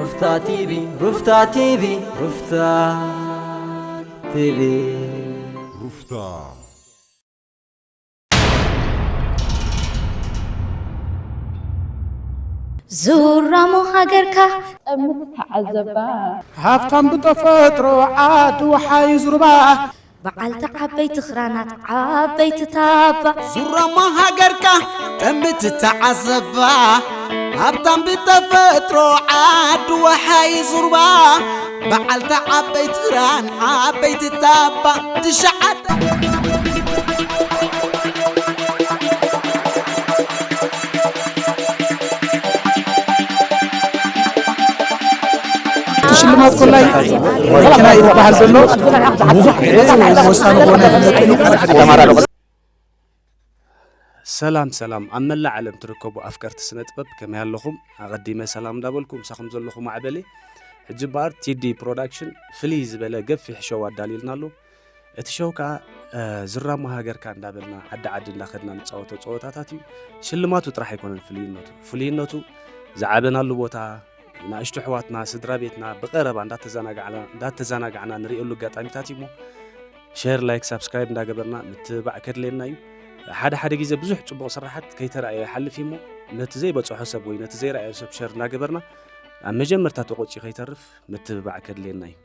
ሩፍታ ቲቪ፣ ሩፍታ ቲቪ፣ ሩፍታ ቲቪ። ሩፍታ። ዙራሞ ሃገርካ ጠምት ተዓዘባ። ሃብታም ብተፈጥሮ ዓዲ ወሓይ ዙርባ። በዓልቲ ዓበይቲ ክራናት ዓበይቲ ታባ። ዙራሞ ሃገርካ ጠምት ተዓዘባ። ሃብታም ብተፈጥሮ ዓዲ ወሓይ ዙርባ። በዓልቲ ዓበይቲ ክራን ዓበይቲ ታባ። ትሽዓተ ሽልማት ኮላይ መኪና እዩ ዝበሃል ዘሎ። ብዙሕ ግዜ ወሳኒ ዝኾነ ሰላም ሰላም፣ ኣብ መላእ ዓለም ትርከቡ ኣፍቀርቲ ስነ ጥበብ ከመይ ኣለኹም? ኣቐዲመ ሰላም እንዳበልኩ ምሳኹም ዘለኹ ማዕበሌ። ሕጂ እምበኣር ቲዲ ፕሮዳክሽን ፍልይ ዝበለ ገፊሕ ሸው ኣዳልዩልና ኣሎ። እቲ ሸው ከኣ ዝራሞ ሃገርካ እንዳበልና ዓዲ ዓዲ እንዳኸድና ንጻወቶ ጸወታታት እዩ። ሽልማቱ ጥራሕ ኣይኮነን ፍልይነቱ። ፍልይነቱ ዝዓበናሉ ቦታ፣ ንኣሽቱ ኣሕዋትና፣ ስድራ ቤትና ብቐረባ እንዳተዘናጋዕና ንርእየሉ ኣጋጣሚታት እዩ እሞ ሸር፣ ላይክ፣ ሳብስክራይብ እንዳገበርና ምትብባዕ ከድልየና እዩ። ሓደ ሓደ ግዜ ብዙሕ ጽቡቕ ስራሓት ከይተራእየ ይሓልፍ እዩ እሞ ነቲ ዘይበጽሖ ሰብ ወይ ነቲ ዘይረኣዮ ሰብ ሸር እንዳገበርና ኣብ መጀመርታ ተቖጺኡ ከይተርፍ ምትብባዕ ከድልየና እዩ።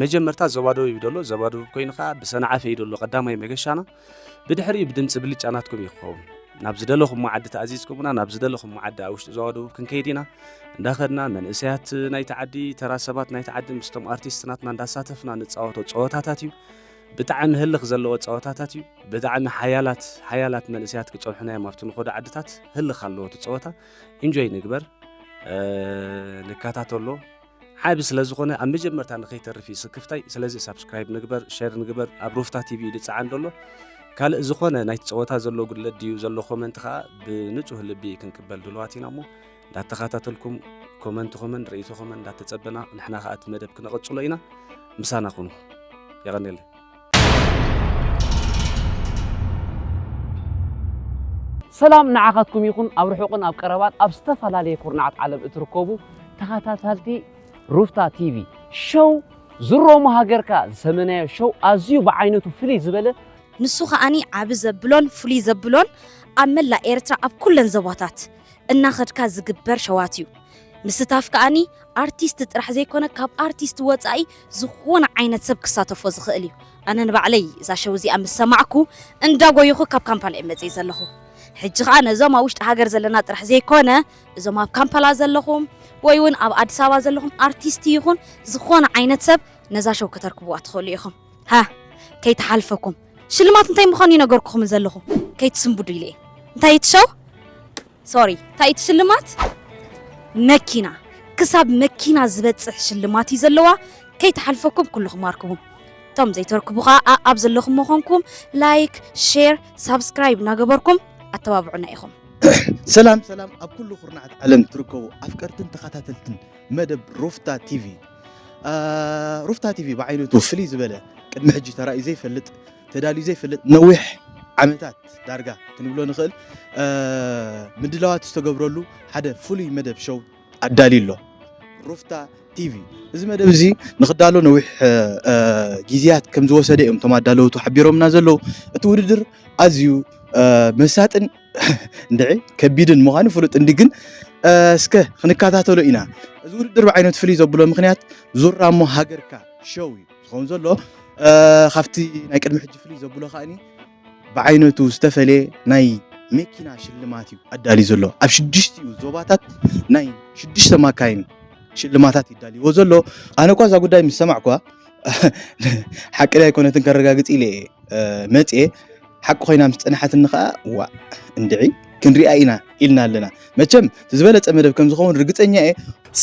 መጀመርታ ዞባ ደቡብ እዩ ደሎ። ዞባ ደቡብ ኮይኑ ከዓ ብሰንዓፈ እዩ ደሎ ቀዳማይ መገሻና። ብድሕሪኡ ብድምፂ ብልጫ ናትኩም እዩ ክኸውን። ናብ ዝደለኹሞ ዓዲ ተኣዚዝኩምና ናብ ዝደለኹሞ ዓዲ ኣብ ውሽጢ ዞባ ደቡብ ክንከይድ ኢና። እንዳኸድና መንእሰያት ናይቲ ዓዲ፣ ተራ ሰባት ናይቲ ዓዲ ምስቶም ኣርቲስት ናትና እንዳሳተፍና ንፃወቶ ፀወታታት እዩ። ብጣዕሚ ህልኽ ዘለዎ ፀወታታት እዩ። ብጣዕሚ ሓያላት ሓያላት መንእሰያት ክፀንሑና እዮም ኣብቲ ንኸዶ ዓድታት። ህልኽ ኣለዎ እቲ ፀወታ። ኢንጆይ ንግበር፣ ንከታተሎ። ዓቢ ስለ ዝኾነ ኣብ መጀመርታ ንኸይተርፍ እዩ ስክፍታይ። ስለዚ ሳብስክራይብ ንግበር፣ ሸር ንግበር። ኣብ ሩፍታ ቲቪ እዩ ዝጸዓን ዘሎ። ካልእ ዝኾነ ናይቲ ጸወታ ዘሎ ጉድለት ድዩ ዘሎ ኮመንት ከኣ ብንጹህ ልቢ ክንቅበል ድሉዋት ኢና እሞ እንዳተኸታተልኩም ኮመንትኹምን ርእይቶኹምን እንዳተጸበና ንሕና ከኣ እቲ መደብ ክነቐጽሎ ኢና። ምሳና ኩኑ። የቐንየለይ። ሰላም ንዓኻትኩም ይኹን ኣብ ርሑቕን ኣብ ቀረባን ኣብ ዝተፈላለየ ኩርናዓት ዓለም እትርከቡ ተኸታታልቲ ሩፍታ ቲቪ ሸው ዝሮሞ ሃገርካ ዝሰመናዮ ሸው ኣዝዩ ብዓይነቱ ፍልይ ዝበለ ንሱ ከኣኒ ዓቢ ዘብሎን ፍሉይ ዘብሎን ኣብ መላእ ኤርትራ ኣብ ኩለን ዞባታት እናኸድካ ዝግበር ሸዋት እዩ። ምስታፍ ከኣኒ ኣርቲስት ጥራሕ ዘይኮነ ካብ ኣርቲስት ወጻኢ ዝኾነ ዓይነት ሰብ ክሳተፎ ዝኽእል እዩ። ኣነ ንባዕለይ እዛ ሸው እዚኣ ምስ ሰማዕኩ እንዳጎየኹ ካብ ካምፓላ እየ መጽእ ዘለኹ። ሕጂ ኸኣ ነዞም ኣብ ውሽጢ ሃገር ዘለና ጥራሕ ዘይኮነ እዞም ኣብ ካምፓላ ዘለኹም ወይ እውን ኣብ ኣዲስ ኣበባ ዘለኹም ኣርቲስት ይኹን ዝኾነ ዓይነት ሰብ ነዛ ሸው ከተርክብዋ ትኽእሉ ኢኹም። ሃ ከይተሓልፈኩም ሽልማት እንታይ ምዃኑ ይነገርኩኹም ዘለኹ ከይትስንብዱ ኢለ እየ። እንታይ እቲ ሸው ሶሪ እንታይ እቲ ሽልማት መኪና ክሳብ መኪና ዝበፅሕ ሽልማት እዩ ዘለዋ። ከይተሓልፈኩም ኩልኹም ኣርክቡ። እቶም ዘይተርክቡ ከዓ ኣብ ዘለኹም መኾንኩም ላይክ ሼር ሳብስክራይብ እናገበርኩም ኣተባብዑና ኢኹም። ሰላም ሰላም ኣብ ኩሉ ኩርናዓት ዓለም ትርከቡ ኣፍቀርትን ተኸታተልትን መደብ ሩፍታ ቲቪ። ሩፍታ ቲቪ ብዓይነቱ ፍልይ ዝበለ ቅድሚ ሕጂ ተራእዩ ዘይፈልጥ ተዳልዩ ዘይፈልጥ ነዊሕ ዓመታት ዳርጋ ክንብሎ ንኽእል ምድላዋት ዝተገብረሉ ሓደ ፍሉይ መደብ ሸው ኣዳልዩ ኣሎ። ሩፍታ ቲቪ እዚ መደብ እዚ ንኽዳሎ ነዊሕ ግዜያት ከም ዝወሰደ እዮም እቶም ኣዳለውቱ ሓቢሮምና ዘለዉ። እቲ ውድድር ኣዝዩ መሳጥን እንድዒ ከቢድን ምዃኑ ፍሉጥ እንዲ ግን እስከ ክንከታተሎ ኢና። እዚ ውድድር ብዓይነቱ ፍልይ ዘብሎ ምኽንያት ዙራሞ ሃገርካ ሸው እዩ ዝኸውን ዘሎ። ካብቲ ናይ ቅድሚ ሕጂ ፍልይ ዘብሎ ከኣኒ ብዓይነቱ ዝተፈለየ ናይ መኪና ሽልማት እዩ ኣዳልዩ ዘሎ። ኣብ ሽዱሽቲኡ ዞባታት ናይ ሽዱሽተ ማካይን ሽልማታት ይዳልይዎ ዘሎ። ኣነ እኳ እዛ ጉዳይ ምስ ሰማዕኳ ሓቂ ዳይኮነትን ከረጋግጽ ኢለ እየ መጽየ። ሓቂ ኮይና ምስ ጸንሓትኒ ከኣ ዋእ እንድዒ ክንሪኣ ኢና ኢልና ኣለና። መቸም እቲ ዝበለጸ መደብ ከም ዝኸውን ርግጸኛ እየ።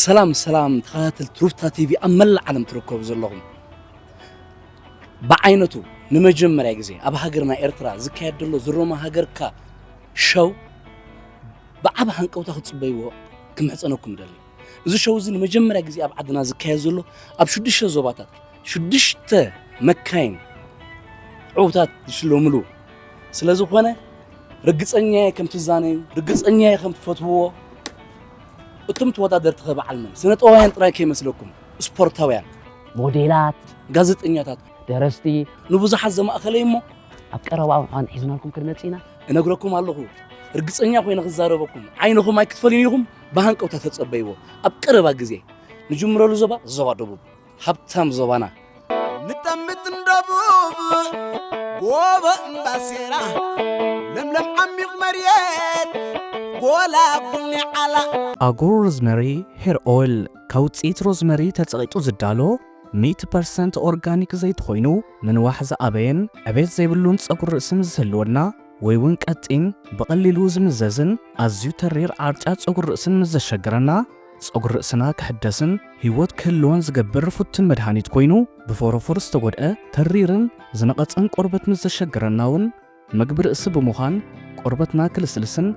ሰላም ሰላም ተኸታተልቲ ሩፍታ ቲቪ ኣብ መላእ ዓለም ትርከቡ ዘለኹም ብዓይነቱ ንመጀመርያ ግዜ ኣብ ሃገርና ኤርትራ ዝካየድ ዘሎ ዝሮማ ሃገርካ ሸው ብዓቢ ሃንቀውታ ክትጽበይዎ ክምሕጸነኩም እደሊ። እዚ ሸው እዚ ንመጀመርያ ግዜ ኣብ ዓድና ዝካየድ ዘሎ ኣብ ሽዱሽተ ዞባታት ሽዱሽተ መካይን ዕውታት ዝሽለምሉ ስለ ዝኾነ ርግጸኛየ ከም ትዛነዩ ርግጸኛየ ከም ትፈትውዎ እቶም ተወዳደርቲ ከ በዓል መን? ስነ ጥበባውያን ጥራይ ከይመስለኩም፣ ስፖርታውያን፣ ሞዴላት፣ ጋዜጠኛታት፣ ደረስቲ፣ ንብዙሓት ዘማእኸለ እዩ እሞ። ኣብ ቀረባ እዋን ሒዝናልኩም ክንመጽእ ኢና። እነግረኩም ኣለኹ፣ ርግጸኛ ኮይነ ክዛረበኩም፣ ዓይንኹም ኣይክትፈልዩን ኢኹም። ብሃንቀውታ ተጸበይዎ። ኣብ ቀረባ ግዜ ንጅምረሉ ዞባ፣ ዞባ ደቡብ፣ ሃብታም ዞባና። ንጠምት እንደቡብ ጎቦ እምባሴራ ለምለም ዓሚቕ መሬት ጎላጉል ኒዓላ። ኣጎር ሮዝመሪ ሄር ኦይል፣ ካብ ውፅኢት ሮዝመሪ ተፀቒጡ ዝዳሎ ሚእቲ ፐርሰንት ኦርጋኒክ ዘይቲ ኮይኑ፣ ምንዋሕ ዝኣበየን ዕቤት ዘይብሉን ፀጉሪ ርእሲ ምስ ዝህልወና ወይ እውን ቀጢን፣ ብቐሊሉ ዝምዘዝን ኣዝዩ ተሪር ዓርጫ ፀጉሪ ርእስን ምስ ዘሸግረና፣ ጸጉሪ ርእስና ክሕደስን ህይወት ክህልዎን ዝገብር ፍቱን መድሃኒት ኮይኑ፣ ብፎሮፎር ዝተጎድአ ተሪርን ዝነቐጸን ቆርበት ምስ ዘሸግረና እውን፣ መግቢ ርእሲ ብምዃን ቆርበትና ክልስልስን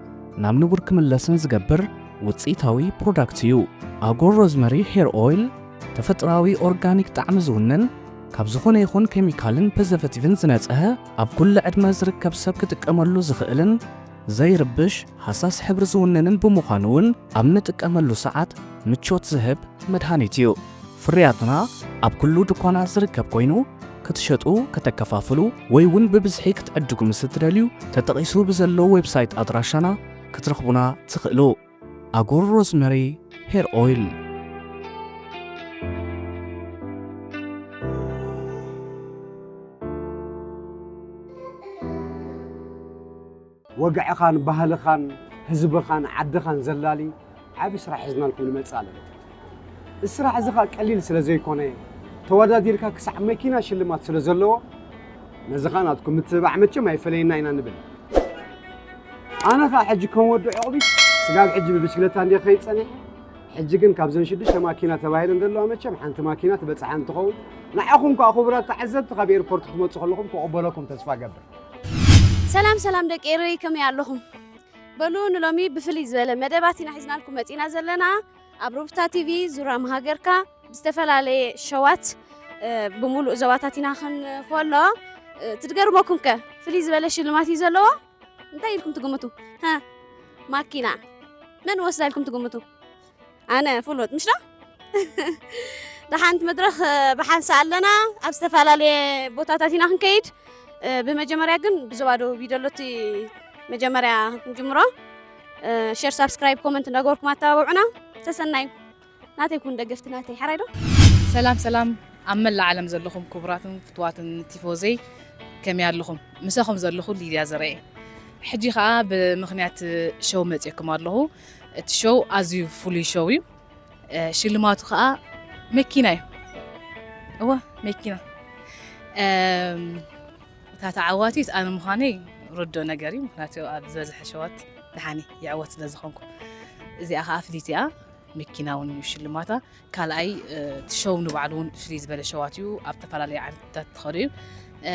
ናብ ንቡር ክምለስን ዝገብር ውጽኢታዊ ፕሮዳክት እዩ። ኣጎር ሮዝመሪ ሄር ኦይል ተፈጥሮኣዊ ኦርጋኒክ ጣዕሚ ዝውንን፣ ካብ ዝኾነ ይኹን ኬሚካልን ፕሪዘርቫቲቭን ዝነጽሀ፣ ኣብ ኩሉ ዕድመ ዝርከብ ሰብ ክጥቀመሉ ዝኽእልን ዘይርብሽ፣ ሃሳስ ሕብሪ ዝውንንን ብምዃኑ እውን ኣብ ንጥቀመሉ ሰዓት ምቾት ዝህብ መድሃኒት እዩ። ፍርያትና ኣብ ኩሉ ድኳናት ዝርከብ ኮይኑ፣ ክትሸጡ፣ ከተከፋፍሉ ወይ እውን ብብዝሒ ክትዕድጉ ምስ እትደልዩ፣ ተጠቒሱ ብዘሎ ዌብሳይት ኣድራሻና ክትረኽቡና ትኽእሉ። ኣጎር ሮዝመሪ ሄር ኦይል። ወግዕኻን ባህልኻን ህዝብኻን ዓድኻን ዘላሊ ዓቢ ስራሕ ሒዝናልኩም ንመጽእ ኣለና። እዚ ስራሕ እዚ ኸኣ ቀሊል ስለ ዘይኮነ፣ ተወዳዲርካ ክሳዕ መኪና ሽልማት ስለ ዘለዎ፣ ነዚ ኸኣ ናትኩም ምትብባዕ መቸም ኣይፈለየና ኢና ንብል። ኣነ ኸኣ ሕጂ ከም ወዲ ዕቑቢት ስጋብ ሕጂ ብብሽክለታ እንድየ ክኸይድ ጸኒሐ። ሕጂ ግን ካብዘን ሽዱሽተ ማኪና ተባሂለን ዘለዋ መቸም ሓንቲ ማኪና ትበጽሓ እንትኸውን፣ ንዓኹም ከኣ ክቡራት ተዓዘብቲ ካብ ኤርፖርት ክትመጹ ከለኹም ክቕበለኩም ተስፋ እገብር። ሰላም ሰላም ደቂ ኤረይ፣ ከመይ ኣለኹም? በሉ ንሎሚ ብፍልይ ዝበለ መደባት ኢና ሒዝናልኩም መጺና ዘለና። ኣብ ሩፍታ ቲቪ ዙራ መሃገርካ ብዝተፈላለየ ሸዋት፣ እ፣ ብምሉእ ዞባታት ኢና ክንኮሎ። እ፣ ትድገርመኩም ከ ፍልይ ዝበለ ሽልማት እዩ ዘለዎ። እንታይ ኢልኩም ትግምቱ? ሃ፣ ማኪና መን ወስዳ ኢልኩም ትግምቱ? ኣነ ፍሉጥ ምሽ ዶ? ደሓንቲ መድረኽ፣ እ፣ ብሓንሳእ ኣለና። ኣብ ዝተፈላለየ ቦታታት ኢና ክንከይድ። እ፣ ብመጀመርያ ግን ብዞባ ደቡብ እዩ ዘሎ እቲ መጀመርያ ክንጅምሮ። እ፣ ሼር፣ ሳብስክራይብ፣ ኮመንት እንዳገበርኩም ኣተባብዑና። ሰሰናዩ። ናተይ ኩን ደገፍቲ ናተይ። ሓራይ ዶ? ሰላም ሰላም፣ ኣብ መላእ ዓለም ዘለኹም ክቡራትን ፍቱዋትን ቲፎዘይ ከመይ ኣለኹም? ምሳኹም ዘለኹ ሊድያ ዘርኤ። ሕጂ ኸኣ ብምኽንያት ሸው መጺኤኩም ኣለኹ። እቲ ሸው ኣዝዩ ፍሉይ ሸው እዩ። እ፣ ሽልማቱ ኸኣ መኪና እዩ። እወ፣ መኪና። እም፣ እታ ተዓዋቲት ኣነ ምዃነይ ርዱእ ነገር እዩ። ምኽንያቱ ኣብ ዝበዝሐ ሸዋት ደሓን ይዕወት ስለ ዝኾንኩ። እዚኣ ኸኣ ፍልይቲ እያ። መኪና እውን እዩ ሽልማታ። ካልኣይ፣ እ፣ እቲ ሸው ንባዕሉ እውን ፍልይ ዝበለ ሸዋት እዩ። ኣብ ዝተፈላለዩ ዓይነታት ትኸዱ እዩ። እ፣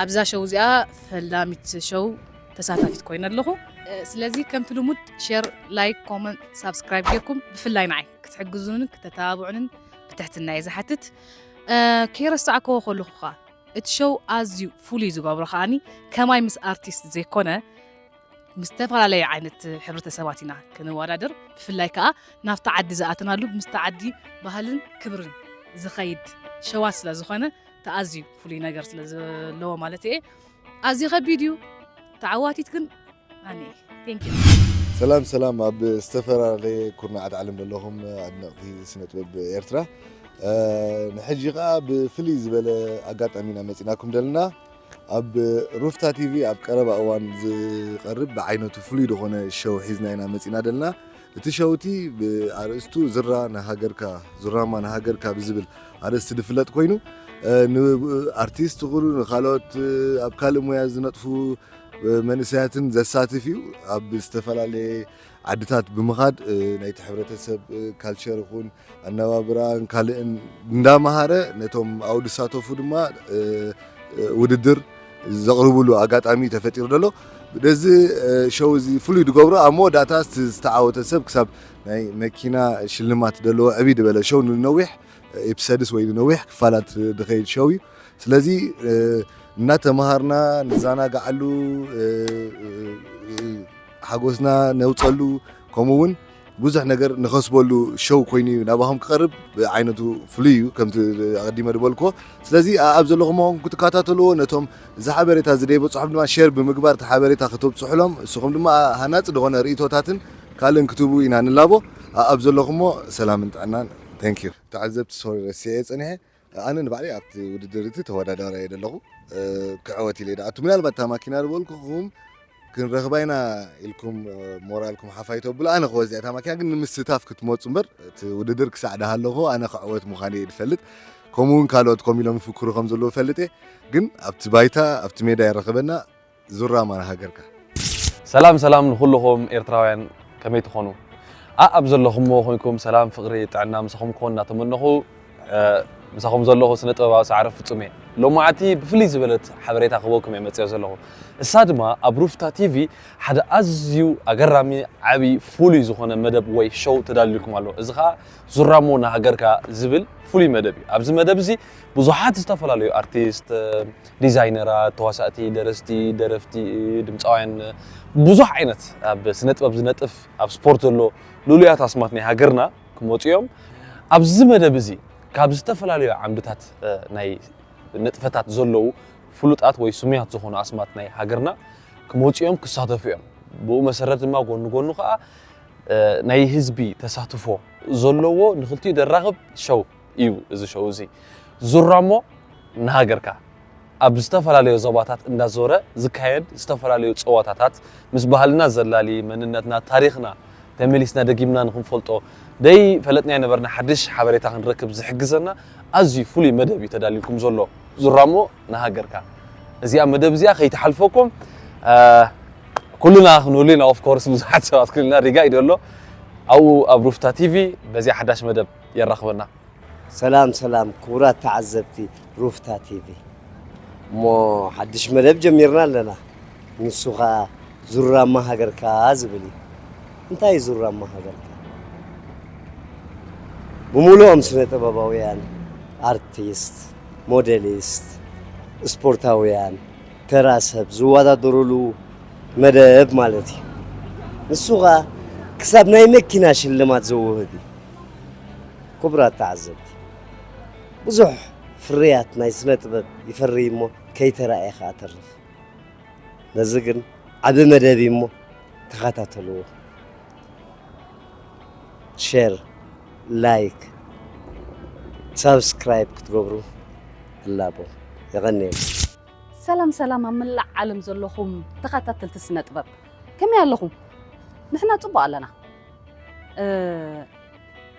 ኣብዛ ሸው እዚኣ ፈላሚት ሸው ተሳታፊት ኮይነ ኣለኹ። እ፣ ስለዚ ከምቲ ልሙድ ሼር፣ ላይክ፣ ኮመንት፣ ሳብስክራይብ ጌርኩም ብፍላይ ንዓይ ክትሕግዙንን ክተተባብዑንን ብትሕትና እየ ዝሓትት። እ፣ ከይረሳዕክዎ ከለኹ ኸኣ እቲ ሸው ኣዝዩ ፍሉይ ዝገብሮ ከኣኒ ከማይ ምስ ኣርቲስት ዘይኮነ ምስ ዝተፈላለየ ዓይነት ሕብረተሰባት ኢና ክንወዳደር። ብፍላይ ከኣ ናብቲ ዓዲ ዝኣተናሉ ምስቲ ዓዲ ባህልን ክብርን ዝኸይድ ሸዋት ስለ ዝኾነ፣ እቲ ኣዝዩ ፍሉይ ነገር ስለ ዘለዎ ማለት እየ። ኣዝዩ ከቢድ እዩ። ተዓዋቲት ግን ኣነ እየ። Thank you። ሰላም ሰላም፣ ኣብ ዝተፈላለየ ኩርናዓት ዓለም ዘለኹም ኣድነቕቲ ስነ ጥበብ ኤርትራ፣ እ፣ ንሕጂ ኸኣ ብፍልይ ዝበለ ኣጋጣሚ ኢና መጺናኩም ዘለና። ኣብ ሩፍታ ቲቪ ኣብ ቀረባ እዋን ዝቐርብ ብዓይነቱ ፍሉይ ዝኾነ ሸው ሒዝና ኢና መጺና ዘለና። እቲ ሸው እቲ ብኣርእስቱ ዝራ ንሃገርካ፣ ዙራማ ንሃገርካ ብዝብል ኣርእስቲ ዝፍለጥ ኮይኑ፣ እ፣ ንኣርቲስት ይኹኑ ንኻልኦት፣ እ፣ ኣብ ካልእ ሞያ ዝነጥፉ፣ እ፣ መንእሰያትን ዘሳትፍ እዩ። ኣብ ዝተፈላለየ ዓድታት ብምኻድ፣ እ፣ ናይቲ ሕብረተሰብ፣ እ፣ ካልቸር ይኹን ኣነባብራን ካልእን እንዳመሃረ ነቶም ኣብኡ ዝሳተፉ ድማ፣ እ፣ እ፣ ውድድር ዘቕርብሉ ኣጋጣሚ ተፈጢሩ ዘሎ። ነዚ፣ እ፣ ሸው እዚ ፍሉይ ዝገብሮ ኣብ መወዳእታ እቲ ዝተዓወተ ሰብ ክሳብ ናይ መኪና ሽልማት ዘለዎ ዕብይ ዝበለ ሸው ንነዊሕ ኤፒሶድስ ወይ ንነዊሕ ክፋላት ዝኸይድ ሸው እዩ። ስለዚ፣ እ፣ እናተምሃርና ንዘናግዓሉ፣ እ፣ እ፣ እ፣ ሓጎስና ነውፀሉ፣ ከምኡ እውን ብዙሕ ነገር ንኸስበሉ ሸው ኮይኑ እዩ ናባኹም ክቐርብ። ብዓይነቱ ፍሉይ እዩ ከምቲ ኣቐዲመ ዝበልክዎ። ስለዚ ኣብ ዘለኹሞ ክትከታተልዎ፣ ነቶም እዚ ሓበሬታ እዚ ደይበፅሖም ድማ ሼር ብምግባር እቲ ሓበሬታ ክተብፅሑሎም፣ እስኹም ድማ ሃናፂ ዝኾነ ርእይቶታትን ካልእን ክትህቡ ኢና ንላቦ። ኣብ ዘለኹሞ ሰላምን ጥዕናን። Thank you ተዓዘብቲ። ሶሪ ረሲዐ ፀኒሐ። ኣነ ንባዕለይ ኣብቲ ውድድር እቲ ተወዳዳሪ እየ ዘለኹ። ክዕወት ኢለ ይደኣቱ። ምናልባት እታ ማኪና ዝበልኩኹም ክንረኽባ ኢና ኢልኩም ሞራልኩም ሓፋይ ተብሉ፣ ኣነ ክወዝዕ እታ ማኪና ግን ንምስታፍ ክትመፁ እምበር፣ እቲ ውድድር ክሳዕ ደሃለኹ ኣነ ክዕወት ምዃነ እየ ዝፈልጥ። ከምኡ እውን ካልኦት ከምኡ ኢሎም ይፍክሩ ከም ዘለዉ እፈልጥ እየ። ግን ኣብቲ ባይታ ኣብቲ ሜዳ የረኽበና። ዙራማ ንሃገርካ። ሰላም ሰላም ንኹልኹም ኤርትራውያን፣ ከመይ ትኾኑ? ኣኣብ ዘለኹምዎ ኮይንኩም ሰላም፣ ፍቕሪ፣ ጥዕና ምሳኹም ክኾን እናተመነኹ፣ ምሳኹም ዘለኹ ስነ ጥበባዊ ሰዓረ ፍጹም እየ። ሎማዓንቲ ብፍልይ ዝበለት ሓበሬታ ክህበኩም እየ መጺኦ ዘለኹ። እሳ ድማ ኣብ ሩፍታ ቲቪ ሓደ ኣዝዩ ኣገራሚ፣ ዓቢ፣ ፍሉይ ዝኾነ መደብ ወይ ሾው ተዳልዩልኩም ኣሎ። እዚ ኸኣ ዙራሞ ንሃገርካ ዝብል ፍሉይ መደብ እዩ። ኣብዚ መደብ እዚ ብዙሓት ዝተፈላለዩ ኣርቲስት፣ ዲዛይነራት፣ ተዋሳእቲ፣ ደረስቲ፣ ደረፍቲ፣ ድምፃውያን፣ ብዙሕ ዓይነት ኣብ ስነ ጥበብ ዝነጥፍ፣ ኣብ ስፖርት ዘሎ ልሉያት ኣስማት ናይ ሃገርና ክመፁ እዮም። ኣብዚ መደብ እዚ ካብ ዝተፈላለዩ ዓምድታት ናይ ንጥፈታት ዘለዉ ፍሉጣት ወይ ስሙያት ዝኾኑ ኣስማት ናይ ሃገርና ክመፁ እዮም፣ ክሳተፉ እዮም። ብኡ መሰረት ድማ ጎኒ ጎኑ ከዓ ናይ ህዝቢ ተሳትፎ ዘለዎ ንክልቲኡ ደራኽብ ሸው እዩ እዚ ሸው እዚ። ዙራሞ ንሃገርካ ኣብ ዝተፈላለዩ ዞባታት እንዳዞረ ዝካየድ ዝተፈላለዩ ፀዋታታት ምስ ባህልና ዘላሊ መንነትና ታሪኽና ተመሊስና ደጊምና ንክንፈልጦ ደይ ፈለጥና የነበርና ሓድሽ ሓበሬታ ክንረክብ ዝሕግዘና ኣዝዩ ፍሉይ መደብ እዩ ተዳልዩልኩም ዘሎ። ዙራሞ ንሃገርካ እዚኣ መደብ እዚኣ ከይትሓልፈኩም ኩልና ክንህሉ ኢና። Of course ብዙሓት ሰባት ክልልና ሪጋ እዩ ዘሎ። ኣብኡ ኣብ ሩፍታ ቲቪ በዚኣ ሓዳሽ መደብ የራኽበና። ሰላም ሰላም ክቡራት ተዓዘብቲ ሩፍታ ቲቪ፣ እሞ ሓድሽ መደብ ጀሚርና ኣለና። ንሱ ኸኣ ዙራማ ሃገርካ ዝብል እዩ። እንታይ እዩ ዙራማ ሃገርካ? ብምሉኦም ስነ ጥበባውያን፣ ኣርቲስት፣ ሞዴሊስት፣ ስፖርታውያን፣ ተራ ሰብ ዝወዳደሩሉ መደብ ማለት እዩ። ንሱ ኸኣ ክሳብ ናይ መኪና ሽልማት ዘውህብ እዩ። ክቡራት ተዓዘብቲ፣ ብዙሕ ፍርያት ናይ ስነ ጥበብ ይፈሪ እሞ ከይተራእየ ኸኣ ተርፍ። ነዚ ግን ዓቢ መደብ እዩ እሞ ተኸታተልዎ። ሼር፣ ላይክ፣ ሳብስክራይብ ክትገብሩ እላቦ። የቐንየልና። ሰላም ሰላም ኣብ መላእ ዓለም ዘለኹም ተኸታተልቲ ስነ ጥበብ ከመይ ኣለኹም? ንሕና ጽቡቕ ኣለና። እ፣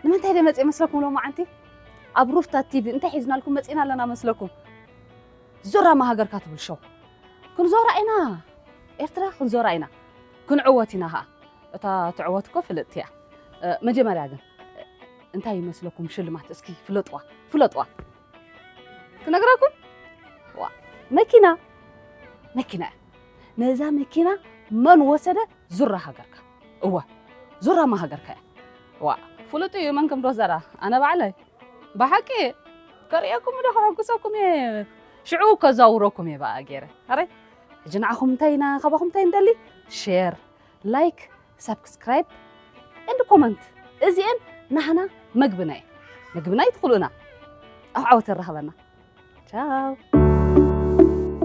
ንምንታይ ደይ መጽእ መስለኩም ሎማዓንቲ? ኣብ ሩፍታ ቲቪ እንታይ ሒዝናልኩም መጺእና ኣለና መስለኩም? ዙራማ ሃገርካ ትብል ሾው። ክንዞራ ኢና፣ ኤርትራ ክንዞራ ኢና። ክንዕወት ኢና ኸኣ። እታ ትዕወት እኮ ፍልጥቲ እያ። እ፣ መጀመርያ ግን እንታይ ይመስለኩም ሽልማት? እስኪ ፍለጥዋ፣ ፍለጥዋ። ክነግረኩም? ዋ፣ መኪና፣ መኪና እያ። ነዛ መኪና መን ወሰደ? ዙራ ሃገርካ። እወ፣ ዙራማ ሃገርካ እያ። ዋ፣ ፍሉጥ እዩ መን ከም ዝወሰዳ። ኣነ ባዕለይ። ብሓቂ ከርእየኩም ዶ ከሐጉሰኩም እየ። ሽዑ ከዛውረኩም እየ ብኣ ገይረ። ኣረ፣ ሕጂ ንዓኹም እንታይ ኢና፣ ካባኹም እንታይ ንደሊ? ሼር፣ ላይክ፣ ሳብስክራይብ፣ ኤንድ ኮመንት። እዚኤን ናህና መግብና እየን። መግብና እዩ ትኽእሉና። ኣብ ዓወት የራኽበና። ቻው።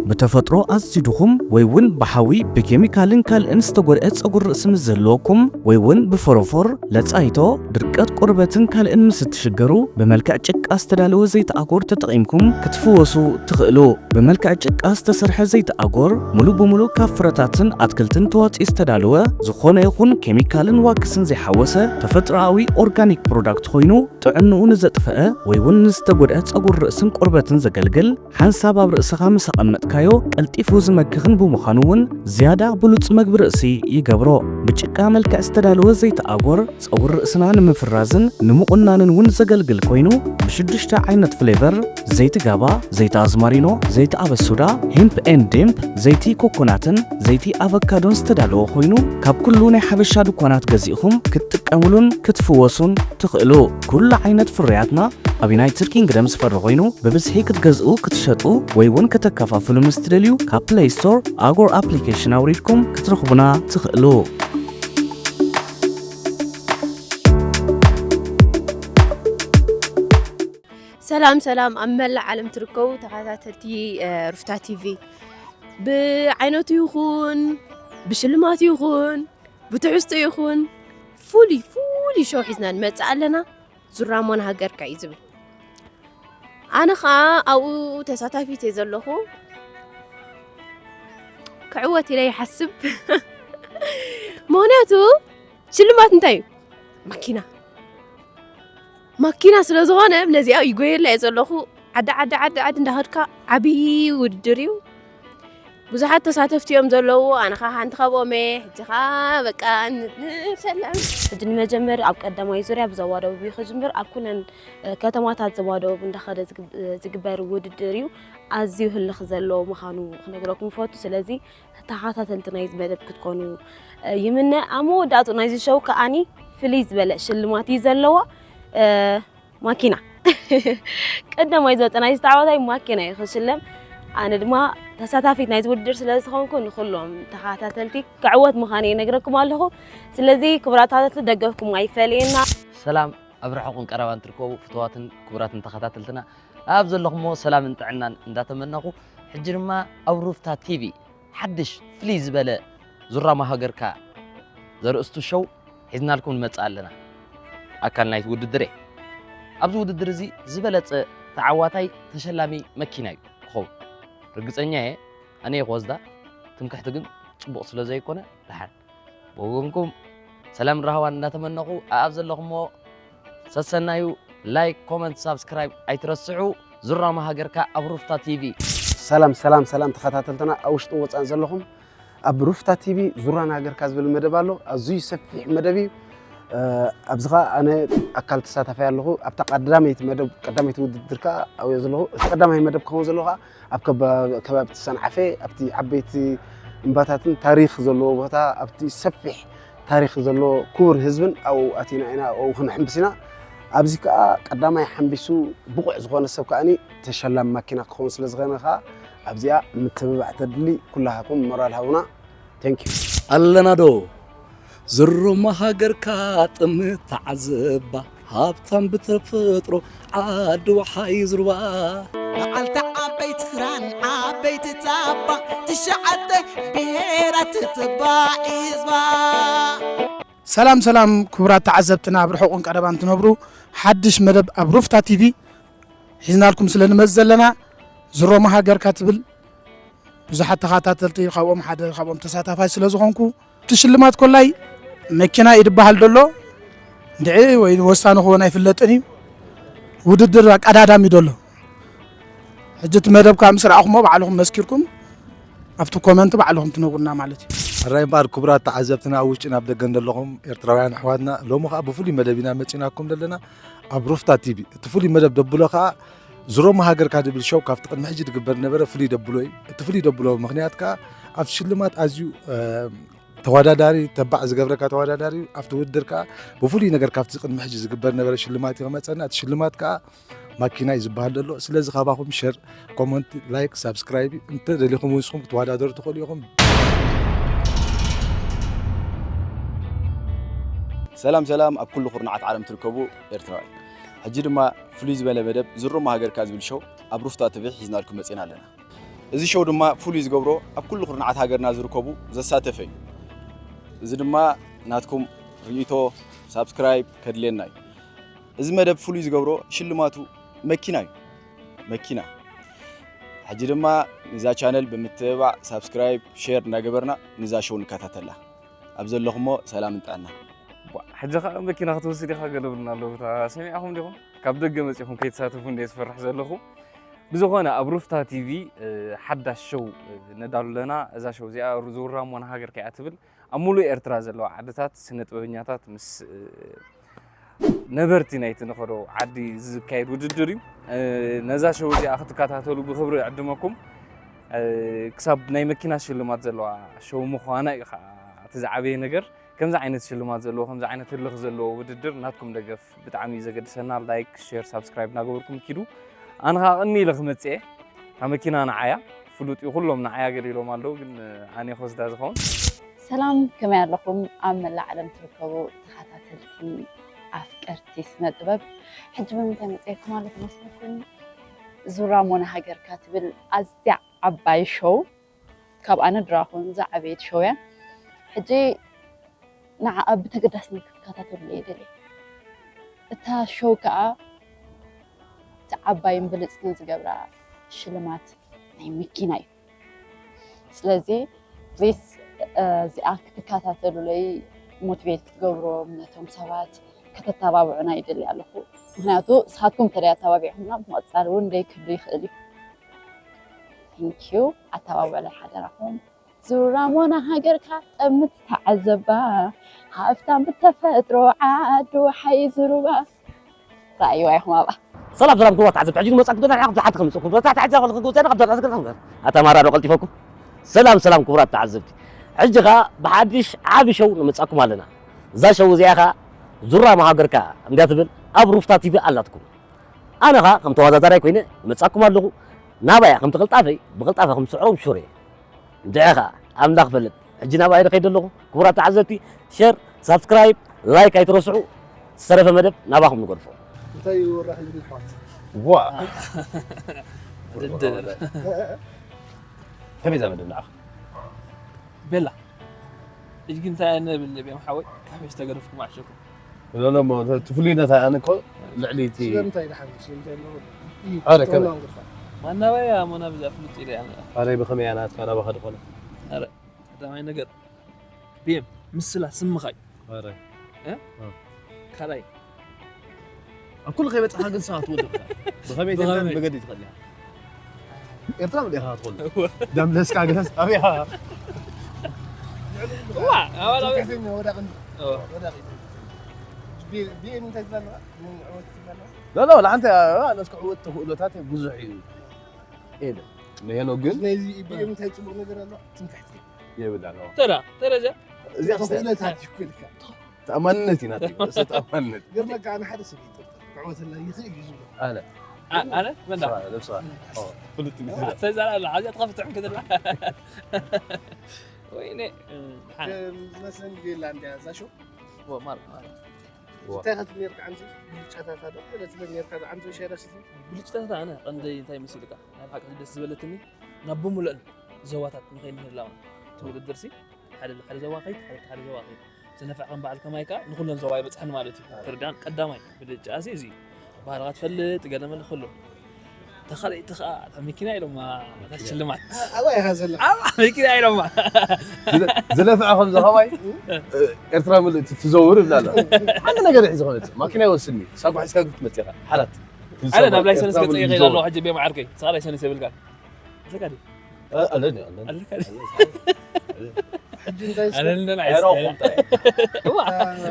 ብተፈጥሮ ኣዝዩ ድኹም ወይ እውን ብሓዊ ብኬሚካልን ካልእን ዝተጎድአ ጸጉሪ ርእሲ ምስ ዘለወኩም ወይ እውን ብፎሮፎር፣ ለጻይቶ፣ ድርቀት ቆርበትን ካልእን ምስ እትሽገሩ ብመልክዕ ጭቃ ዝተዳለወ ዘይቲ ኣጎር ተጠቒምኩም ክትፍወሱ ትኽእሉ። ብመልክዕ ጭቃ ዝተሰርሐ ዘይቲ ኣጎር ሙሉ ብሙሉ ካብ ፍረታትን ኣትክልትን ተዋፂኡ ዝተዳለወ ዝኾነ ይኹን ኬሚካልን ዋክስን ዘይሓወሰ ተፈጥሮኣዊ ኦርጋኒክ ፕሮዳክት ኮይኑ ጥዕንኡ ንዘጥፈአ ወይ እውን ንዝተጎድአ ጸጉሪ ርእስን ቆርበትን ዘገልግል ሓንሳብ ኣብ ርእስኻ ምስ ኣቐመጥካዮ ቀልጢፉ ዝመክኽን ብምዃኑ እውን ዝያዳ ብሉጽ መግቢ ርእሲ ይገብሮ። ብጭቃ መልክዕ ዝተዳለወ ዘይቲ ኣጎር ጸጉሪ ርእስና ንምፍራዝን ንምቑናንን እውን ዘገልግል ኮይኑ ብሽዱሽተ ዓይነት ፍሌቨር ዘይቲ ጋባ፣ ዘይቲ ኣዝማሪኖ፣ ዘይቲ ኣበሱዳ፣ ሂምፕ ኤንድ ዲምፕ፣ ዘይቲ ኮኮናትን ዘይቲ ኣቨካዶን ዝተዳለወ ኮይኑ ካብ ኩሉ ናይ ሓበሻ ድኳናት ገዚእኹም ክትጥቀምሉን ክትፍወሱን ትኽእሉ። ኩሉ ዓይነት ፍርያትና ኣብ ዩናይትድ ኪንግደም ዝፈሪ ኮይኑ ብብዝሒ ክትገዝኡ ክትሸጡ ወይ እውን ከተከፋፍሉ ምስ ትደልዩ ካብ ፕለይ ስቶር ኣጎር ኣፕሊኬሽን ኣውሪድኩም ክትረኽቡና ትኽእሉ። ሰላም ሰላም፣ ኣብ መላእ ዓለም ትርከቡ ተኸታተልቲ ሩፍታ ቲቪ፣ ብዓይነቱ ይኹን ብሽልማት ይኹን ብትሕዝቶ ይኹን ፍሉይ ፍሉይ ሾው ሒዝና ንመጽእ ኣለና። ዙራሞን ሃገርካ እዩ ዝብል። ኣነ ኸኣ ኣብኡ ተሳታፊት እየ ዘለኹ። ክዕወት ኢለ ይሓስብ። ምኽንያቱ ሽልማት እንታይ እዩ? ማኪና። ማኪና ስለ ዝኾነ ነዚኣ ይጎየላ እየ ዘለኹ። ዓዲ ዓዲ ዓዲ ዓዲ እንዳኸድካ ዓብዪ ውድድር እዩ። ብዙሓት ተሳተፍቲ እዮም ዘለዉ። ኣነ ኸኣ ሓንቲ ካብኦም እየ። ሕጂ ኸኣ በቃ ን- ንሰላም። ሕጂ ንመጀመሪ ኣብ ቀዳማይ ዙርያ ብዞባ ደቡብ እዩ ክጅምር። ኣብ ኩለን ከተማታት ዞባ ደቡብ እንዳኸደ ዝግበር ውድድር እዩ። ኣዝዩ ህልኽ ዘለዎ ምዃኑ ክነግረኩም ይፈቱ። ስለዚ ተኸታተልቲ ናይዚ መደብ ክትኮኑ ይምነ። ኣብ መወዳእቱ ናይዚ ሸው ከኣኒ ፍልይ ዝበለ ሽልማት እዩ ዘለዎ። ማኪና። ቀዳማይ ዝወፀ ናይዚ ተዓዋታይ ማኪና እዩ ክሽለም። ኣነ ድማ ተሳታፊት ናይዚ ውድድር ስለ ዝኾንኩ ንኩሎም ተኸታተልቲ ክዕወት ምዃነ ይነግረኩም ኣለኹ። ስለዚ ክቡራት ተኸታተልቲ ደገፍኩም ኣይፈለየና። ሰላም ኣብ ርሑቕን ቀረባን ትርከቡ ፍትዋትን ክቡራትን ተኸታተልትና ኣብ ዘለኹሞ ሰላምን ጥዕናን እንዳተመነኹ ሕጂ ድማ ኣብ ሩፍታ ቲቪ ሓድሽ ፍልይ ዝበለ ዙራሞ ሃገርካ ዘርእስቱ ሸው ሒዝናልኩም ንመጽእ ኣለና። ኣካል ናይቲ ውድድር እየ። ኣብዚ ውድድር እዚ ዝበለጸ ተዓዋታይ ተሸላሚ መኪና እዩ ክኸውን። ርግጸኛ እየ ኣነ እየ ክወስዳ። ትምክሕቲ ግን ጽቡቕ ስለ ዘይኮነ ደሓን ብወገንኩም ሰላም ራህዋን እንዳተመነኹ ኣብ ዘለኹሞ ሰሰናዩ ላይክ ኮመንት ሳብስክራይብ ኣይትረስዑ። ዙራሞ ሃገርካ ኣብ ሩፍታ ቲቪ። ሰላም ሰላም ሰላም ተኸታተልትና ኣብ ውሽጥን ወፃእን ዘለኹም ኣብ ሩፍታ ቲቪ ዙራና ሃገርካ ዝብል መደብ ኣሎ። ኣዝዩ ሰፊሕ መደብ እዩ። ኣብዚ ኸዓ ኣነ ኣካል ተሳታፋይ ኣለኹ። ኣብታ ቀዳመይቲ መደብ ቀዳመይቲ ውድድር ከዓ ኣብዮ ዘለኹ። እቲ ቀዳማይ መደብ ክኸውን ዘለዎ ከዓ ኣብ ከባቢ ሰንዓፈ ኣብቲ ዓበይቲ እምባታትን ታሪኽ ዘለዎ ቦታ ኣብቲ ሰፊሕ ታሪኽ ዘለዎ ክቡር ህዝብን ኣብኡ ኣቲና ኢና ኣብኡ ክንሕምብስ ኢና። ኣብዚ ከዓ ቀዳማይ ሓምቢሱ ብቑዕ ዝኾነ ሰብ ከዓኒ ተሸላሚ ማኪና ክኸውን ስለ ዝኾነ ከዓ ኣብዚኣ ምትብባዕ ተድሊ ኩላሃኩም ሞራል ሃቡና። Thank you። ኣለና ዶ ዝሩማ ሃገርካ ጥምት ተዓዘባ ሃብታም ብተፈጥሮ ዓዲ ወሓይ ዝሩባ። በዓልቲ ዓበይቲ ክራን ዓበይቲ ጻባ ትሽዓተ ብሄራት ትባ ዒዝባ። ሰላም ሰላም ክቡራት ተዓዘብትና ኣብ ርሑቕን ቀረባን ትነብሩ ሓድሽ መደብ ኣብ ሩፍታ ቲቪ ሒዝናልኩም ስለ ንመጽእ ዘለና ዝሮማ ሃገርካ ትብል ብዙሓት ተኸታተልቲ ካብኦም ሓደ ካብኦም ተሳታፋይ ስለ ዝኾንኩ እቲ ሽልማት ኮላይ መኪና እዩ ዝበሃል ዘሎ እንድዒ ወይ ወሳኒ ክኾን ኣይፍለጥን እዩ ውድድር ኣቀዳዳሚ ዘሎ ሕጂ እቲ መደብ ከዓ ምስ ረኣኹሞ ባዕልኹም መስኪርኩም ኣብቲ ኮመንት ባዕልኹም ትነግሩና ማለት እዩ ሕራይ እምበኣር ክቡራት ተዓዘብትና ኣብ ውሽጥን ኣብ ደገን ዘለኹም ኤርትራውያን ኣሕዋትና ሎሚ ከዓ ብፍሉይ መደብ ኢና መፂናኩም ዘለና ኣብ ሩፍታ ቲቪ እቲ ፍሉይ መደብ ደብሎ ከዓ ዝሮማ ሃገርካ ዝብል ሸው ካብቲ ቅድሚ ሕጂ ዝግበር ዝነበረ ፍሉይ ደብሎ እዩ። እቲ ፍሉይ ደብሎ ምኽንያት ከኣ ኣብቲ ሽልማት ኣዝዩ ተወዳዳሪ ተባዕ ዝገብረካ ተወዳዳሪ እዩ። ኣብቲ ውድድር ከኣ ብፍሉይ ነገር ካብቲ ቅድሚ ሕጂ ዝግበር ዝነበረ ሽልማት እዩ ክመጸና። እቲ ሽልማት ከኣ ማኪና እዩ ዝበሃል ዘሎ። ስለዚ ካባኹም ሸር፣ ኮመንት፣ ላይክ፣ ሳብስክራይብ እንተ ደሊኹም ንስኹም ክትወዳደሩ ትኽእሉ ኢኹም። ሰላም ሰላም ኣብ ኩሉ ኩርናዓት ዓለም ትርከቡ ኤርትራውያን ሕጂ ድማ ፍሉይ ዝበለ መደብ ዝሮማ ሃገርካ ዝብል ሸው ኣብ ሩፍታ ቲቪ ሒዝናልኩም መጺና ኣለና። እዚ ሸው ድማ ፍሉይ ዝገብሮ ኣብ ኩሉ ኩርናዓት ሃገርና ዝርከቡ ዘሳተፈ እዩ። እዚ ድማ ናትኩም ርእይቶ ሳብስክራይብ ከድልየና እዩ። እዚ መደብ ፍሉይ ዝገብሮ ሽልማቱ መኪና እዩ። መኪና። ሕጂ ድማ ንዛ ቻነል ብምትብባዕ ሳብስክራይብ፣ ሼር እናገበርና ንዛ ሸው ንከታተላ። ኣብ ዘለኹሞ ሰላምን ጥዕናን። ሕጂ ኸኣ መኪና ክትወስድ ኢኻ ገለ ብልና ኣሎ። እታ ሰሚዕኹም ዲኹም? ካብ ደገ መጺኹም ከይትሳተፉ እንደ ዝፈርሕ ዘለኹ። ብዝኾነ ኣብ ሩፍታ ቲቪ ሓዳሽ ሸው ነዳሉ ኣለና። እዛ ሸው እዚኣ ዝውራሞ ንሃገር ከይኣ ትብል ኣብ ሙሉእ ኤርትራ ዘለዋ ዓድታት ስነ ጥበበኛታት ምስ ነበርቲ ናይቲ ንኸዶ ዓዲ ዝካየድ ውድድር እዩ። ነዛ ሸው እዚኣ ክትከታተሉ ብኽብሪ ይዕድመኩም። ክሳብ ናይ መኪና ሽልማት ዘለዋ ሸው ምዃና እዩ ከዓ እቲ ዝዓበየ ነገር። ከምዚ ዓይነት ሽልማት ዘለዎ ከምዚ ዓይነት ህልኽ ዘለዎ ውድድር ናትኩም ደገፍ ብጣዕሚ እዩ ዘገድሰና። ላይክ፣ ሼር፣ ሳብስክራይብ እናገበርኩም ኪዱ። ኣነ ከዓ ቅኒ ኢለ ክመፅእ እየ። እታ መኪና ንዓያ ፍሉጥ እዩ። ኩሎም ንዓያ ገሊሎም ኣለዉ ግን ኣነ ክወስዳ ዝኸውን። ሰላም ከመይ ኣለኹም ኣብ መላእ ዓለም ትርከቡ ተኸታተልቲ ኣፍቀርቲ ስነ ጥበብ፣ ሕጂ ብምንታይ መጺኤኩም ኣሎ ትመስለኩም? ዙራ ሞና ሃገርካ ትብል ኣዝያ ዓባይ ሾው፣ ካብ ኣነ ድራኹን ዝዓበየት ሾው እያ። ሕጂ ንዓኣ ብተገዳስነት ክትከታተሉ እየ ደልየ። እታ ሾው ከኣ እቲ ዓባይን ብልጽትን ዝገብራ ሽልማት ናይ መኪና እዩ። ስለዚ ፕሊስ እዚኣ ክትከታተሉለይ፣ ሞቲቬት ክትገብሮም፣ ነቶም ሰባት ከተተባብዑና ይደሊ ኣለኹ። ምክንያቱ ንስኻትኩም እንተ ኣተባቢዕኩምና ብምቕጻል እውን ደይ ክህሉ ይኽእል እዩ። ቴንኪዩ፣ ኣተባብዑለይ ሓደራኹም። ዙራ ሞና ሃገርካ ጠምት ተዓዘባ፣ ሃፍታም ብተፈጥሮ ዓዱ ሓይ ዝሩባ። ረኣይዋ ኢኹም ኣብኣ። ሰላም ሰላም ክቡራት ተዓዘብቲ፣ ሕጂ ንመጻኩም ዘለና ንዓኹም ዝሓትኩም ንጽኩም። በታ ተዓዘብቲ ከለኹም ክውሰድ ካብ ዘርኣስ ከለኹም ኣታ ማራ ዶ ቀልጢፈኩም። ሰላም ሰላም ክቡራት ተዓዘብቲ፣ ሕጂ ኸኣ ብሓድሽ ዓቢ ሸው ንመጻኩም ኣለና። እዛ ሸው እዚኣ ኸኣ ዙራ መሃገርካ እንዳ ትብል ኣብ ሩፍታ ቲቪ ኣላትኩም። ኣነ ኸኣ ከም ተወዳዳራይ ኮይነ መጻኩም ኣለኹ። ናባያ ከም ተቐልጣፈይ ብቐልጣፈ ከም ስዕሮም ሹር እየ። እንድዒ ኸኣ ኣምላኽ ፈልጥ። ሕጂ ናባይ ዶ ከይደ ኣለኹ? ክቡራት ተዓዘብቲ፣ ሸር፣ ሳብስክራይብ፣ ላይክ ኣይትረስዑ። ዝተረፈ መደብ ናባኹም ንገድፎ። እንታይ ይወራህ ይብል ኣሕዋት? ዋ። ውድድር። ከመይ እዛ መደብ ንዓኻ? ቤላ። ሕጂ ግን እንታይ ነብል ቤም ሓወይ? ካብ ዝተገደፍኩም ዓሸኩም። ሎሎ እሞ እቲ ፍሉይነት ኣነ እኮ ልዕሊ እቲ ስለምንታይ ደሓን ስለምንታይ ኣለዎ? እዩ ኣረ፣ ከመይ? ጥዕናውን ግርፋ። ማናባይ ኣሞና ብዛ ፍሉጥ ኢለ ኣነ። ኣረ፣ ብኸመይ እያ ናትካ ናባኻ ድኾነ? ኣረ፣ ቀዳማይ ነገር፣ ቤም፣ ምስላ ስምኻ እዩ። ኣረ። እ? እ። ካልኣይ። ኣብ ኩሉ ከይበጻኻ ግን ሰባት ትወድቕ ኢኻ። ብኸመይ ብኸመይ? ተብላ መገዲ ትኸእል ኢኻ። ኤርትራ መዲኻ ትኾን? እወ። ዳምለስካ ግናስ ኣበይ ኢኻ? ዋ፣ ኣባል ኣበይ? ትምክሕተኛ ወዳቕ እንዲ። እወ። ወዳቕ እዩ። ቢ-፣ ቢኤም እንታይ ትብላ ኣለኻ? ንዕወት ትብላ ኣለኻ? ላ፣ ላ፣ ወላ ሓንቲ፣ ኣ፣ ነስከ ዕወት ተኽእሎታት ብዙሕ እዩ። ኤለ። ንሄኖክ ግን ናይዚ ቢኤም እንታይ ጽቡቕ ነገር ኣሎ? ትምክሕቲ። የብላን፣ ዋ። ተራ፣ ተራ እዚኣ? እዚኣ ተኽእሎታት እዩ ክልካ። ተኣማንነት እዩ ናተይ፣ ርእሰ ተኣማንነት። ገርመካ፣ ኣነ ሓደ ሰብ ይጥርጠር። ክዕወተላ ይኽእል እዩ ዝብሎ። ኣነ። ኣ-፣ ኣነ? መን ደኣ? ንስኻ፣ ንስኻ። ኦ፣ ፍሉጥ እዩ። ዋ፣ ተዛራቢ፣ ሓዚኣ ትኸፍት ትሕን ክትብላ። ወይኔ፣ እም፣ ሓነ። እም፣ ዝመስለኒ ቬላ እንድያ እዛ ሾው። ዎ፣ ማር፣ ማር። ዎ። እንታይ ክትብል ነርካ ዓንዚ? ብልጫታታ ዶ? ገለ ትብል ነርካ ዓንዚ ሸረስቲ? ብልጭታታ ኣነ ቀንደይ እንታይ መሲልካ? ናይ ብሓቂ ደስ ዝበለትኒ ናብ ብምሉእን ዞባታት ንኸይድ ምህላው። እቲ ውድድርሲ ሓደ፣ ሓደ ዞባ ከይድ፣ ሓደ፣ ሓደ ዞባ ከይድ። ዝነፍዕ ከም በዓል ከማይ ከኣ ንኹለን ዞባ ይበጽሐን ማለት እዩ። ኣዎ። ትርዳን ቀዳማይ ብልጫ ኣሲ እዚ እዩ። ባህልኻ ትፈልጥ፣ ገለ መለ ኩሉ። ተኻልኢቲ ኸኣ እታ መኪና ኢሎማ፣ እታ ሽልማት። ኣበይ ኢኻ ዘለኻ? ኣብ መኪና ኢሎማ። ዝለ-፣ ዝለፍዐ ከም ዝኸማይ፣ እ፣ ኤርትራ ምልእቲ ትዘውር ይብላ ኣሎ። ሓንቲ ነገር እዩ ዝኾነ። ማኪና ይወስኒ። ሳጓ ሒዝካ ክትመጽእ ኢኻ። ሓላት። ኣነ ናብ ላይሰንስ ኤርትራ ገጸ ምልእቲ ይኸይድ ኣለኹ። ትዘውር። ሕጂ ቤም ዓርከይ። ንስኻ ላይሰንስ የብልካን። ኣለካ ድዩ? እ፣ ኣለኒ፣ ኣለኒ። ኣለካ ድዩ? ሕጂ እንታይ እስከ? ኣለኒ፣ ኣለኒ፣ ኣይሮኹም። ኣይስተይ። እዋ። እታ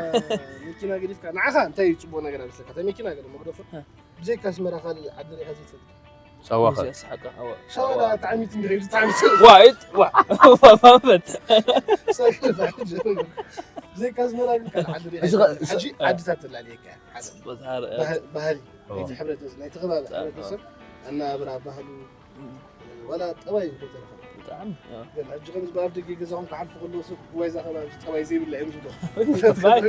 መኪና ገዲፍካ፣ ንዓኻ እንታይ እዩ ጽቡቕ ነገር ኣብ ዘለካ? እታ መኪና ገለ መግደፎ? እ። ብዘይካ ኣስመራ ካልእ ዓዲ ርኢኻ ዘይትፈልጥ? ሳዋ ኸ? እዚ ኣስሓቃ፣ ኣዋ። ሳዋ ሳዋ። ጣዕሚት እንድዒ፣ ጣዕሚት። ዋ፣ ኢት፣ ዋ። ዋ፣ ዋ፣ ፈት። ሳዋ፣ ብዘይካ ኣስመራ ግን ካልእ ዓዲ ርኢኻ ሕጂ ኸ-፣ ኣይትፈልጥ? ሕጂ እ። ዓድታት ተላለየካ፣ ሓደ። ቦታ ር-፣ እ። ባህ-፣ ባህሊ፣ ኦ። ናይቲ ሕብረተሰብ፣ ናይቲ ከባቢ እ፣ እ። ሕብረተሰብ፣ ኣነባብራ፣ ባህሉ፣ እም። ዋላ ጠባይ እንተይተረፈ። ብጣዕሚ፣ እ። ግን ሕጂ ከምዚ ብኣፍ ደገ ገዛኹም ክሓልፉ ከለዉ ሰብ፣ "እዋይ፣ እዛ ከባቢ ጠባይ ዘይብላ እዮም" ዝብሉ። ጠባይ።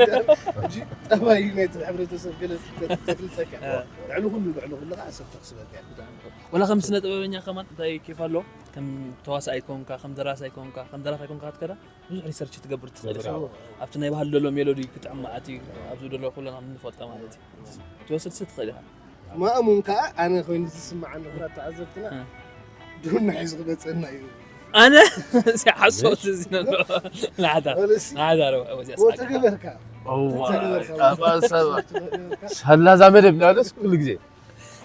ሕጂ ጠባይ ናይቲ ሕብረተሰብ ገለ ተ-፣ ተፍልጠካ። እ። ልዕሊ ኩሉ፣ ልዕሊ ኩሉ ከዓ ሰብ ተኽስበካ እያ። ብጣዕሚ ጥሩ። ዋላ ከም ስነ ጥበበኛ ከማን እንታይ ኬፍ ኣሎ? ከም ተዋሳኣይ ኮንካ፣ ከም ደራሳይ ኮንካ፣ ከም ደራፋይ ኮንካ ክትከዳ ብዙሕ ሪሰርች ትገብር ትኽእል ኢኻ። ሜሎዲ። ኣብቲ ናይ ባህሊ ዘሎ ሜሎዲ ክጥዕም ማለት እዩ። ኣብዚ ዘሎ ኩልና ንፈልጦ ማለት እዩ። ትወስድ ስ ትኽእል ኢኻ። ማእሙን ከኣ ኣነ ኮይኑ ዝስምዓኒ፣ ኩራት ተዓዘብትና፣ እ። ድሁና ሒዙ ክመጸና እዩ። ኣነ? እዚ ሓሶት እዚ ነሎ። ናዕዳ። ወለሲ? ናዕዳ ነው፣ ወዚ ወ ኣስሓቂ። ተገበርካ። እዋ፣ ተገበርካ። ኣባ ሰብ። ተገበርካ። ሳላ እዛ መደብ ናለስ ኩሉ ግዜ።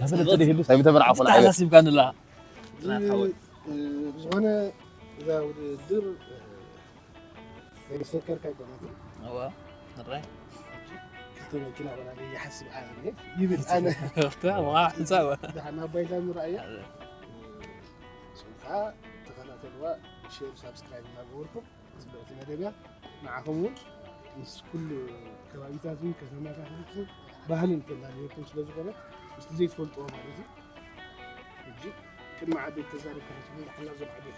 እዛ መደብ ተደሂሉ፣ ሳይሚ ተመርዓ ኮን ዓይነት። ተሓሳሲብካኒ ኣላ። ዝ-፣ ናትካ ወይ። እ፣ ብዝኾነ እዛ ውድድር፣ እ፣ ናይ መስተንከርካ ኣይኮነትን። እዋ፣ ምራይ። ክልተ መኪና ቆና ይሓስብ ኣነ ይብል ኣነ። ዋ፣ ሓንሳብ። ደሓን ኣብ ባይታ ንረኣያ። ኣረ። ንስኹም ከዓ ተኸታተልዋ፣ ሼር፣ ሳብስክራይብ እናገበርኩም፣ ጽብቕቲ መደብ እያ። ንዓኹም እውን ምስ ኩሉ ከባቢታት እውን ከተማታት እውን ባህልን ተላለየኩም ስለ ዝኾነ፣ ምስቲ ዘይትፈልጥዎ ማለት እዩ። ሕጂ ቅድሚ ዓበይቲ ተዛሪብካ ክትብል፣ ንሕና እዞም ዓበይቲ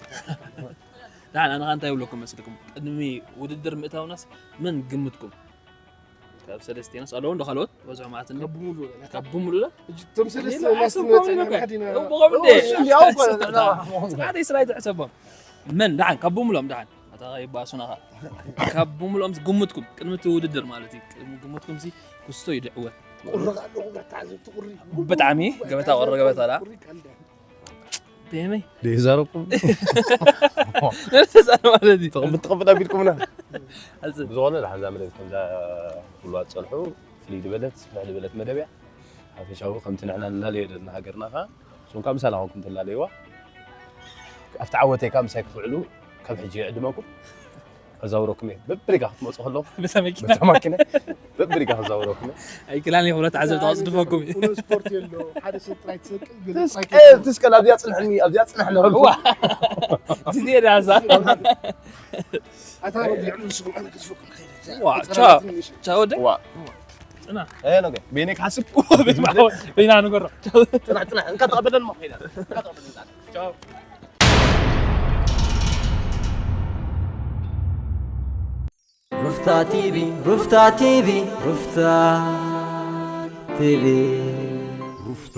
ደሓን፣ ኣነ ኸኣ እንታይ ይብለኩም መስልኩም? ቅድሚ ውድድር ምእታውናስ መን ግምትኩም? ካብ ሰለስቴኖስ ኣለዉ እንዶ ካልኦት በዝሖም ማለት እንዶ ካብ ብምሉእ ካብ ብምሉእ እቶም ሰለስተ እኔ ማስ ኣይሰምዖም መፅና ኢሉ እኮ። ሓዲና እው፣ ብቐም እንደ እሱ ያው እኮ ነው። ጻዕደይ ስራይ ትሕሰቦም መን ደሓን ካብ ብምሎም ደሓን ኣታ ይባሱና ካብ ብምሎም ግምትኩም ቅድሚ እቲ ውድድር ማለት እዩ ቅድሚ ግምትኩም ሲ ክስቶ ይድዕወት ቁርቕ ኣለኹ ብረታ ዝብቲ ቁሪ ብጣዕሚ ገበታ ቆረ ገበታ ዳ ቁሪ ካልዳ በመይ ዘይዛረብኩም ነርሰሳ ማለት እዩ ተቐብል ተቐብል ኣቢልኩምና ኣዚ ብዝኾነ ደሓን እዛ መደብ ከምዛ ኩሉ ኣፀንሑ ፍልይ ዝበለት ስፍሕ ዝበለት መደብ እያ ሓፈሻዊ ከምቲ ንሕና ንላለዮ ዘለና ሃገርና ኸዓ ንስኹም ከዓ ምሳና ኮንኩም ትላለይዋ ኣብቲ ዓወተይ ከዓ ምሳይ ክትውዕሉ ካብ ሕጂ ይዕድመኩም ከዛውረኩም እየ በብሪጋ ክትመፁ ከለኹ በተመኪና በተማኪነ በብሪጋ ከዛውረኩም እየ ኣይክላን የኹነ ተዓዘብ ተወፅድፈኩም እዩ ኩሉ ስፖርት የሎ ሓደ ሰብ ጥራይ ትሰቅል ግን ጥራይ ትስቀል ኣብዚኣ ፅንሕኒ ኣብዚኣ ፅንሕኒ በልኩ ዋ ጊዜ ዳዛ ኣታ ወዲዕሉ ንስኩም ኣነ ክትፈኩም ዋ ቻው ቻው ወደ ዋ ፅና እ ነገ ቤነ ክሓስብ በይና ንገሮ ፅናሕ ፅናሕ እንካ ተቐበለኒ ሞ ከይዳ እንካ ተቐበለኒ ፃ ቻው ሩፍታ ቲቪ ሩፍታ ቲቪ ሩፍታ ቲቪ ሩፍታ